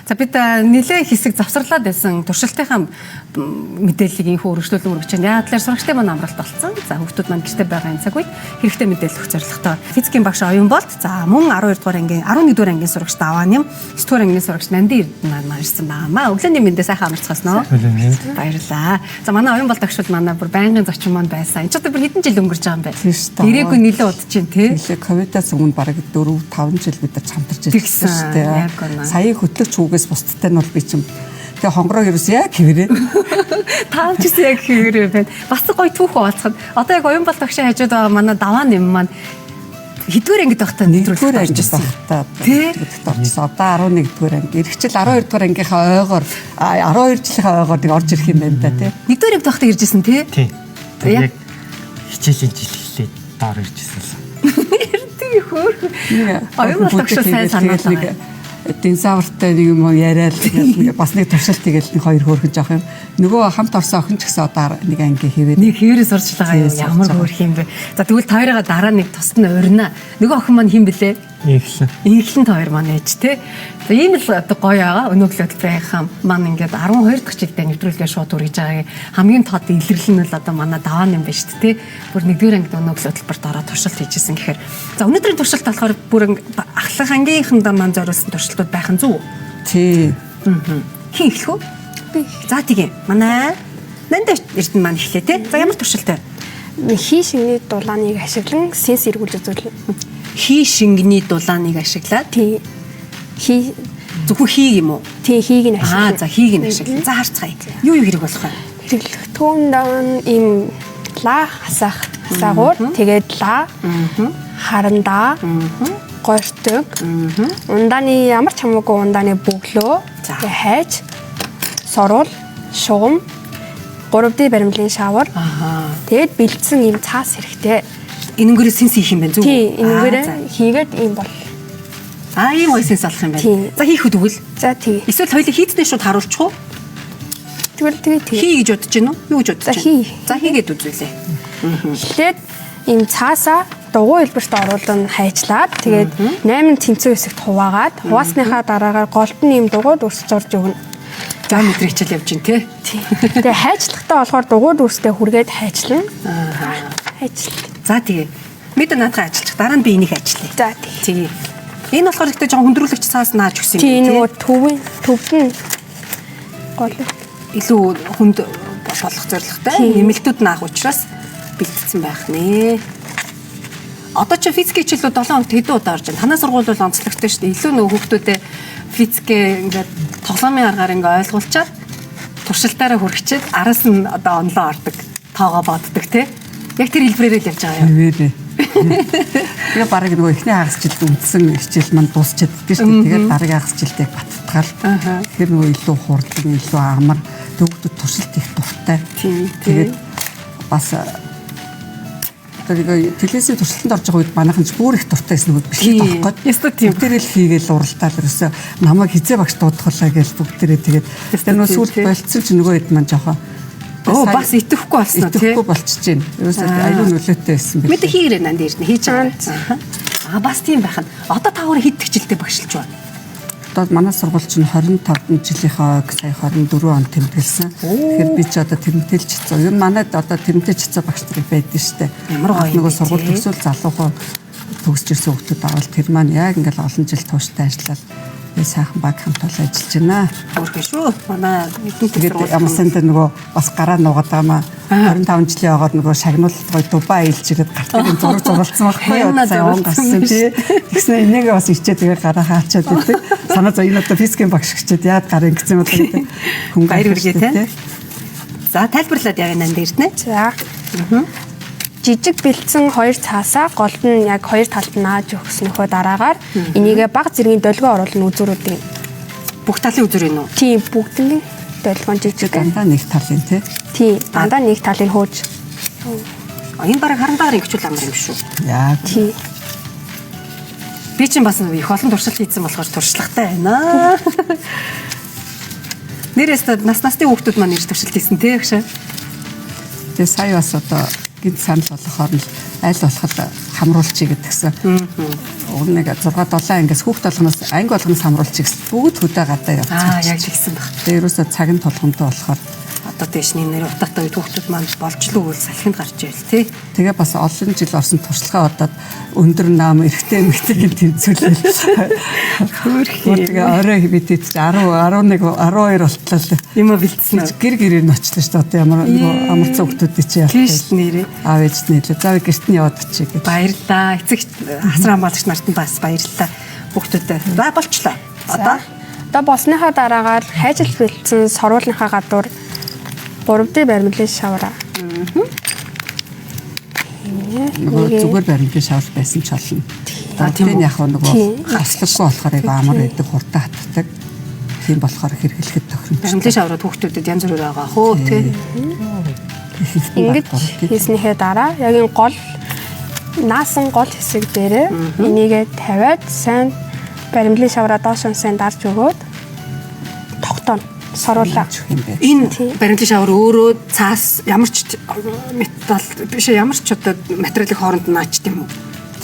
За, бид нэлээ хэсэг завсарлаад байсан туршилтынхаа мэдээллийг инхүү өргөжлүүлэн өргөж байна. Яг талаар сурагчтай маань амралт болсон. За, хүүхдүүд маань гэрте байгаа энэ цаг үед хэрэгтэй мэдээлэл өгөх зорилготой. Физикийн багш Оюун Болт, за мөн 12 дугаар ангийн, 11 дугаар ангийн сурагч Даваан юм, 9 дугаар ангийн сурагч Нандин Эрдэнэ маань маань ирсэн байна. Өглөөний мэндээ, сайхан амарцгаасан уу? Баярлалаа. За, манай Оюун Болт агш бол манай бүр байнгын зочин маань байсан. Энд ч одоо бүр хэдэн жил өнгөрч байгаа юм бэ? Тийм шүү дээ. Ирээгүй нэлээд удаж чинь, тий? Нэлээ ковидаас өмнө бараг 4 5 жил бид нар хамтарч ажилласан шүү дээ. Яг үнэ. Саяын хөтлөгч хүүгээс бусдтай нь бол би чинь тэгээ хонгороо ерөөс яг хэвээрээ. Таа ч гэсэн яг хэвээрээ байна. Бас гоё түүх хуваалцахад. Одоо яг Оюун Болт агшийн хажууд байгаа манай Даваан юм маань хэдвэр ангид байхдаа нэгдүгээр нэвтрүүлэгт орж ангид ирсэн. Байхдаа Тий? нэвтрүүлэгт орчихсон. Одоо 11 дугаар анги. Ирэх жил 12 дугаар ангийнхаа ойгоор, 12 жилийнхаа ойгоор нэг орж ирэх юм байна да, тий. Нэгдүгээр ангид байхдаа ирж исэн, тий? Тий. Яг Яг хичээлийн жил эхлээд доор ирж ирсэн л. Тий, хөөх. Оюун Болт агш сайн санаад нэг байгаа. Динозавртай нэг юм яриад, тэгэл нэг бас нэг туршилт, тэгэл нэг хоёр хөөрхөн жоох юм. Нөгөө хамт орсон охин ч гэсэн одоо нэг анги хэвээр. Нэг хэвээрээ сурч байгаа юм. Тий, сурч Ямар байгаа. хөөрх юм бэ? За, тэгвэл та хоёроо дараа нэг тусад нь урина. Нөгөө охин маань хэн блэ? Инхлэн. Инхлэн та хоёр маань ээж, тий. За, ийм л одоо гоё байгаа. Өнөөглөөд байхам маань ингээд 12 дахь жилдээ нэвтрүүлгээ шууд үргэж байгааг хамгийн тод илэрлэл нь л одоо манай Даваан юм байна шүү дээ, тий. Бүр нэгдүгээр ангид өнөөглөө төлбөрт ороод туршилт хийжсэн гэхээр. За, өнөөдрийн туршилт болохоор бүр ахлах ангийнхандаа маань зориулсан туршилтууд байх нь зөв үү? Тий. Хэн эхлэх вэ? Би. За, тэгээ. Манай Нанда Эрдэнэ маань эхлэе, тий. За, ямар туршилт вэ? Хий шингэний дулааныг ашиглан сенс эргүүлж үзүүлнэ. Хий шингэний дулааныг ашиглаад? Тий. Хий. Зөвхөн хий юм уу? Тий, хийг нь Аа, ашиглана. за, хийг нь ашиглана. За, харцгаая. Юу юу хэрэг болох вэ? Хэрэглэгдэхүүн даун ийм лаа хасаах хасаагуур, тэгээд лаа, харандаа, гортог, ундааны ямар ч хамаагүй ундааны бөглөө, тэгээ хайж, соруул, шугам, 3D баримлын шавар. Тэгээд бэлдсэн ийм цаас хэрэгтэй. Энэнгээрээ сэнс хийх юм байна, зөв үү? Тий, энэнгээрээ хийгээд ийм бол. Аа, ийм гоё сэнс олох юм байна. Тий. За, хийх үү тэгвэл? За, тий. Эсвэл хоёулаа хийцнээ шууд харуулчих уу? Тэгвэл тэгээ тий. Хий гэж бодож байна уу? Юу гэж бодож За, байна? хий. За, хийгээд үзүүлээ. Эхлээд ийм цаасаа дугуй хэлбэрт оруулан хайчлаад, тэгээд 8 тэнцүү хэсэгт хуваагаад, хуваасныхаа дараагаар голд нь ийм дугуй дүрс зурж өгнө. Геометри хичээл явж байна, тий. Тий. Тэгээ хайчлахтаа болохоор дугуй дүрстэй хүргээд хайчлана. Хайчл. За, тэгээ. Мэдээ наадхаа ажиллах. Дараа нь би энийг ажиллая. За, тий. Тий. Энэ болохоор ихтэй жоохон хүндрүүлэгч цаас нааж өгсөн Тий, юм байна, нөгөө төвийн төвд нь гол илүү хүнд болох зорилготой нэмэлтүүд наах учраас бэлтгэсэн байх нэ. Одоо чи физикийн хичээлүүд 7 хоногт хэдэн удаа орж байна? Танаа сургууль бол онцлогтой шүү дээ. Илүү нөгөө хүүхдүүдэд физикээ ингээд тоглоомын аргаар ингээд ойлгуулчаад, туршилтаараа хүрчээд, араас нь одоо онлоо ордог, тоогоо боддог, тий. Яг тэр хэлбэрээр л явж байгаа юм. Хэвээрээ. Тэгээ бараг нөгөө эхний хагас жилд үндсэн хичээл маань дуусчихад шүү дээ. Тэгээд дараагийн хагас жилдээ баттгаал. Тэгэхээр нөгөө илүү хурдан, илүү амар, төвөгдөд туршилт их дуртай. Тэгээд бас тэр телевизийн туршилтанд орж байгаа үед манайхан ч бүр их дуртай байсан, нөгөө бичлэг авах гээд. Ёстой тийм. Бүгдээрээ л хийгээл уралдаал, ерөөсөө намайг хизээ багш дуудахлаа гэж бүгдээрээ тэгээд тэр нөгөө сүүлд болцсон чи нөгөө хэд маань жоохон Оо, бас итгэхгүй болсон уу, тий? Итгэхгүй болчихж байна. Ерөөсөө аюу нөлөөтэй байсан байх. Мэдээ хийгэрээ, нанд ирнэ хийж байгаа. Аа, бас тийм байх нь. Одоо та өөр хэд хичээлтэй багшилж байна? Одоо манай сургууль чинь 25 жилийнхаа ойг сая 24 он тэмдэглэсэн. Тэгэхээр би ч одоо тэмдэглэж чицээ. Ер нь манайд одоо тэмдэглэж чицээ багш нар байдаг шүү дээ. Ямар гоё юм нөгөө бэ, сургууль тий? төгсөөл залуухан төгсөж ирсэн хүмүүс авал тэр маань яг ингээл олон жил тууштай ажиллаад би сайхан баг хамт олон ажиллаж байна. Хөөрхөн шүү. Манай эдний Тэгээд сургууль. ямар сандаа нөгөө бас гараа нуугаад байгаа маа. 25 жилийн огаар нөгөө шагнуулалт гоё Дубай аялж ирээд гартыг нь зураг зуралцсан байхгүй юу? Хямна Сайн он зуралцсан гарсан биш. тий. Тэгснэ энийг бас ичээд тэгээ гараа хаачаад идэг. Санаа заа энэ одоо физикийн багш гэчээд яад гар ингэсэн юм бол гэдэг. Хүн Баяр гарах хүргэе, шүү дээ, тий. За, тайлбарлаад яваа, нанд ирднэ. За. Жижиг бэлдсэн хоёр цаасаа голд нь яг хоёр талд нь нааж өгснөхөө дараагаар энийгээ баг зэргийн долгио оруулна үзүүрүүдийн. Бүх талын үзүр энэ үү? Тийм, бүгдний долгион жижиг. Дандаа нэг талын тий. Тийм, дандаа нэг талыг хөөж. А, энэ бараг харандаагаар ингэчүүл амар юм шүү. Яа. Тийм. Би чинь бас их олон туршилт хийсэн болохоор туршлагатай байна. Нэрээс нас насны хүүхдүүд маань ирж туршилт хийсэн, тий, багшаа. Тэгээ сая бас одоо гинт санал болгохоор нь аль болох хамруулчих гэдгсэн. Уг нэг 6 7 ангиас хүүхд болгоноос анги болгоноос хамруулчих гэсэн. Бүгд хөдөө гадаа Аа, явцгаа. яг тэгсэн баг. Тэгээ ерөөсөө цаг нь тулгамтай болохоор Одоо тийш нэг нэр утаатай үед хүүхдүүд маань болжлоо үйл салхинд гарч ивэл тий. тэгээ бас олон жил орсон туршлагаа бодоод өндөр нам эрэгтэй эмэгтэйг тэнцвэрлэл. Хөөрхий. Тэгээ орой бид 10 11 12 болтлоо Юм бэлдсэн үү? гэр гэрээр нь очлоо шүү дээ. Одоо ямар нөгөө амарцсан хүмүүсийн чи яах Тийш нэрээ. Аав ээж нь хэлээ. За би гэрт нь яваад очих гэж. Баярлалаа. Эцэг асар хамгаалагч нарт нь бас баярлалаа. Хүүхдүүдэд. За болчлоо. Одоо Одоо болсныхаа дараагаар хайжил бэлдсэн соруулныхаа гадуур 3D баримлын шавраа. Нөгөө зүгээр баримтын шавар байсан ч болно. А, тийм Тийм үү? яг нөгөө Тийм. хаслаггүй болохоор айгу амар байдаг, хурдан хатдаг. Тийм болохоор хэрэглэхэд тохиромжтой. баримлын шаврууд хүүхдүүдэд янз бүрээр байгаа хөө тий. Ингэж хийснийхээ дараа яг энэ гол наасан гол хэсэг дээрээ энийгээ тавиад сайн баримлын шавраа доош нь сайн дарж өгөөд тогтооно. Соруулаа. юм бэ. Энэ баримлын шавар өөрөө цаас ямар ч металл биш ямар ч одоо материалын хооронд наачт юм уу?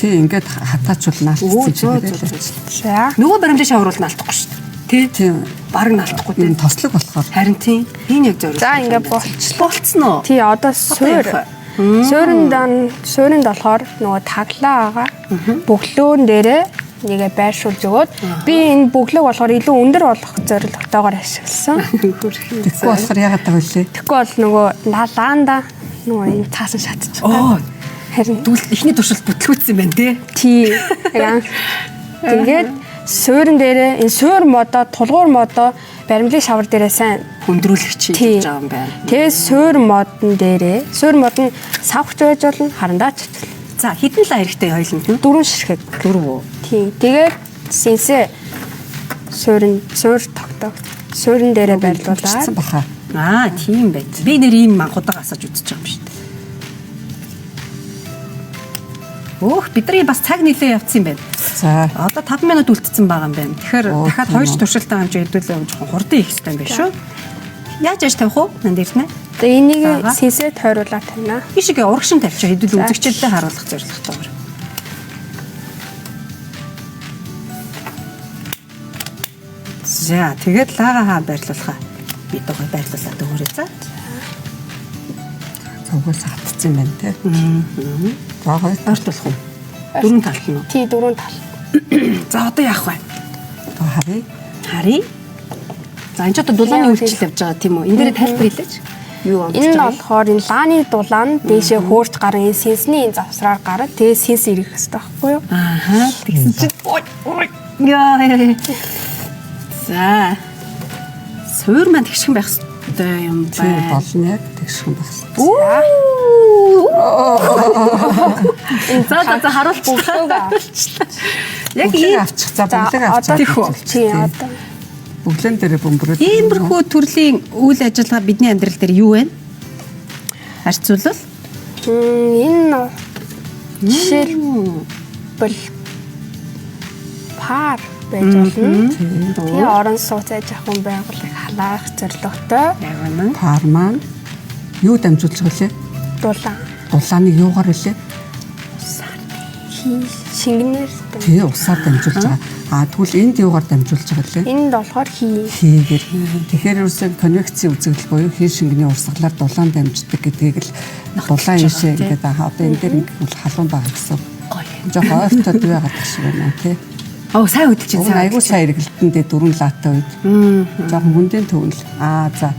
Тийм ингээд хатаачвал Өө, наалтсан зөө, чигээр зөө, л. За. Нөгөө баримлын шавар бол наалтахгүй шүү дээ. Тий. Тийм. Бараг наалтахгүй тий. Энэ тослог болохоор Харин тийм. Энэ яг зориулсан. За ингээ болчлоо. Болцсон уу? Тий одоо суур. явах Суурьнд суурьнд болохоор нөгөө таглаа байгаа. Бөглөөн дээрээ нэгэ байршуулж өгөөд би энэ бөглөөг болохоор илүү өндөр болгох зорилготойгоор ашигласан. тэгэхгүй болохоор яагаад таав вэ? Тэгэхгүй бол нөгөө лаанда нөгөө энэ цаасан шатчих. Оо, Харин тэгвэл эхний туршилт бүтлгүүцсэн юм байна тий. тий. Яг анх. Тэгээд суурин дээрээ энэ суур модоо тулгуур модоо баримлын шавар дээрээ сайн Хүндрүүлэгч Тий. хийж байгаа юм байна. Тэгээд суур модон дээрээ суур мод нь савхч байж болно харандаач байж болно. За, хэдэн лаа хэрэгтэй хоёуланд нь? Дөрвөн ширхэг. Дөрөв үү? Тийм. Тэгээд сэнсээ суурин суур тогтоог суурин дээрээ Бичсэн байрлуулаад баха. Аа, тийм байт. Би нэр ийм анхудаага асааж үзэж байгаа юм шүү дээ. Өөх, бидний бас цаг нэлээ явцсан юм байна. За Одоо 5 минут үлдсэн байгаа юм байна. Тэгэхээр Оо, дахиад тийм хоёр үү. туршилтаа хамж хэдүүлээ юм жоохон хурдан хийх хэрэгтэй юм байна шүү. Яаж яаж тавих уу? Нанд ирнэ. тэгээ энийг Ага. сэнсээ тойруулаад тавина. Ийшээ урагшин тавьчих хэдүүл За. үзэгчдэд харуулах зорилготойгоор. За, тэгээд лага хаа байрлуулахаа. Би дугуй байрлуулад өгөөрэй за. цугаас хатцсан юм байна те. За гоё. Ойртуулах уу? Дөрвөн талт нь уу? Тий дөрвөн тал. За, одоо яах вэ? Одоо харъя. Харъя. За, энэ ч одоо дулааны Яа, үйлчлэл явж байгаа тийм үү? Энэ дээрээ тайлбар хэлээч. Юу онцож Энэ нь байгаа юм? болохоор энэ лааны дулаан дээшээ хөөрч гарan энэ сэнсний энэ завсраар гараад тэгээ сэнс ирэх хэрэгтэй байхгүй юу? Ааха, тэгсэн чинь ой ой. Яа. За. Суур маань тэгшхэн байх хэрэгтэй юм Тийм байна. болно яг тэгшхэн байх. За за за харуулчлаа. Бөглөөг Яг Бөглөө ийм авчих. За За бөглөө авчих. одоо Тийх үү? Тий одоо Бөглөн дээрээ бөмбөрөөд. иймэрхүү төрлийн үйл ажиллагаа бидний амьдрал дээр юу вэ? Харьцуулбал Энэ жишээлбэл пар байж болно. Тэгээ орон сууц аж ахуйн байгууллага халаах зорилготой яг үнэн. Пар маань юу дамжуулж байгаа лээ? дулаан Дулааныг юугаар вүлээ? шингэнээр дам- Тий, усаар дамжуулж байгаа. Аа тэгвэл энд юугаар дамжуулж байгаа лээ? Энд болохоор хий. Хийгээр. Тэгэхээр ерөөсөө конвекцийн үзэгдэл буюу хий шингэний урсгалаар дулаан дамждаг гэдгийг л дулаан ийшээ ингээд аа одоо энэ дээр ингээд бол халуун байгаа гэсэн. Гоё. Жохоо ойртоод байгаад шиг байна тий. Оо сайн хөдөлж Уг нь байна. айгүй сайн эргэлтэн дээр дөрвөн лаатай үед. Жохон хүндийн төвнөл. Аа за.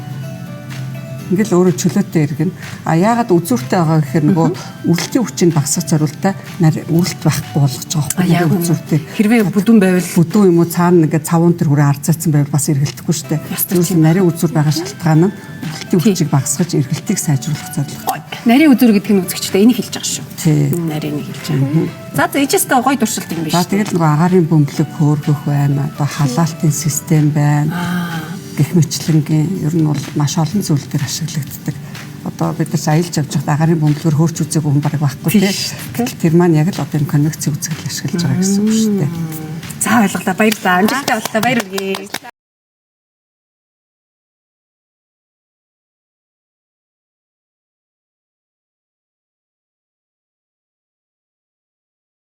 Ингээл өөрөө чөлөөтэй иргэн. А яагаад үзүүртэй байгаа гэхээр нөгөө үрэлтийн хүчийг багасгах зорилттой нар үрэлт байхгүй болгож байгаа А байхгүй яг юу? Үзүүртэй. Хэрвээ бүдүүн байвал Бүдүүн юм уу цаана ингээд цавуун төр хүрээ арцаацсан байвал бас эргэлтэхгүй шүү дээ. Ястал Тэрс тийм. нарийн үзүүр байгаа шалтгаан нь үрэлтийн хүчийг багасгаж эргэлтийг сайжруулах зорилго. гоё. Нарийн үзүүр гэдэг нь үзэгчтэй энийг хэлж байгаа шүү. Тий. Нарийн хэлж байгаа. За за ичээстэй гоё туршилт юм биш. За тэгэл нөгөө агаарын бөмбөлөг хөөргөх байна. Одоо халаалтын систем байна. Гэх мэтлэнгийн ер нь бол маш олон зүйл дээр ашиглагддаг. Одоо бид нар ч аялж явж байхдаа агаарын бөмбөлгөөр хөөрч үзээгүй хүн бараг байхгүй тий. Гэтэл тэр маань яг л одоо энэ конвекцийн үзэгдэл ашиглаж байгаа гэсэн үг шүү дээ. За ойлголаа баярлалаа. Амжилттай боллоо. Баяр хүргэе.